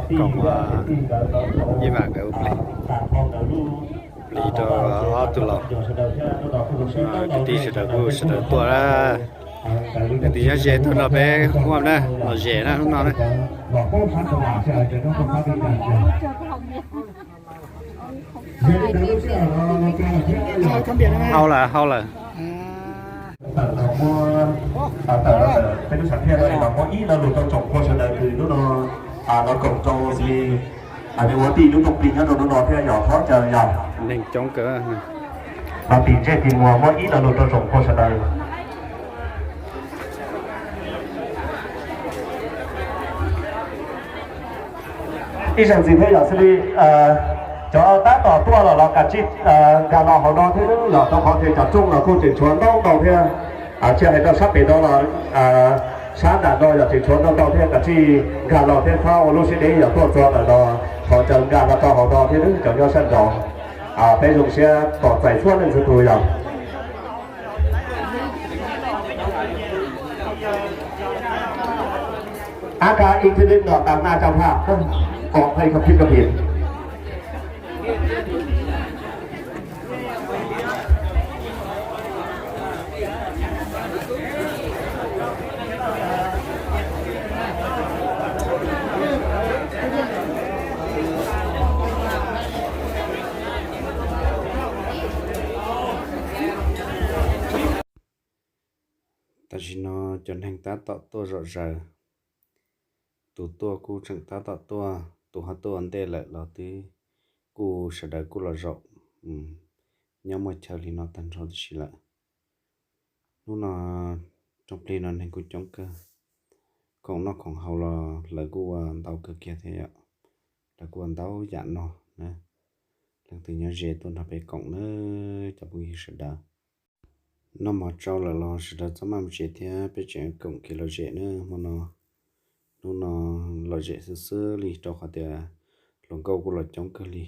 Koom ib vam nkawd ua plig, plig rau ob tug laus. Kwv tij sawv daws kuj sawv daws tuaj na. Kwv tij nyob ze tuaj nrog peb ua na, lom zem na hnub no na. Hau lawm, hau lawm. Tawm los muab, tawm los tawm peb lub sam thiaj no los muab ib lo lus rau tsoom phooj sawv daws kws hnub no los koom rau xws li ua tij lub rooj plig nyob rau hnub no thiab yog thov caw yog neeg coob kawg. Los tim ntsej tim muag muab ib lo lus rau tsoom phooj sawv daws. Ib zaug ntxiv thiab yog xws li cov tab tom tuaj los los kav tsij nkag los hauv no thiab yog rau qhov tias cov rooj los kuj tseem tshuav ntau ntau thiab. Tsis hais rau sab pem no los sab nram no yog tseem tshuav ntau ntau thiab, kav tsij nkag los thiab txhob ua lub siab deb yog tuaj txog ntawm no, thov caw nkag los rau hauv no thiab cov nyob sab nraud. Peb zoo siab tos txais txhua leej txhua tus yog. Aka internet no tam na cau pha, kom phay kab phib kab phim. Tam sim no cov neeg tab tom tuaj zom zaws, tus tuaj kuj tseem tab tom tuaj, tus ho tuaj ua ntej lawm los twb kuj sawv daws kuj los zaum nyob muaj chaw li no tag nrho tib si lawm. Hnub no rooj plig no neeg kuj coob kawg, khoom noj khoom haus los lawv kuj ua ntau kawg kiag thiab yom. Lawv kuj ua ntau yam no na. Leej twg nyob ze tuaj nrog peb koom na cov phooj ywg sawv daws. Noj mov tsau lawm los sawv daws txhob maj mus tsev thiab peb tseem koom kev lom zem na hmo no. Hnub no lom zem xwb xwb li rau qhov tias hluas nkauj kuj los coob kawg li.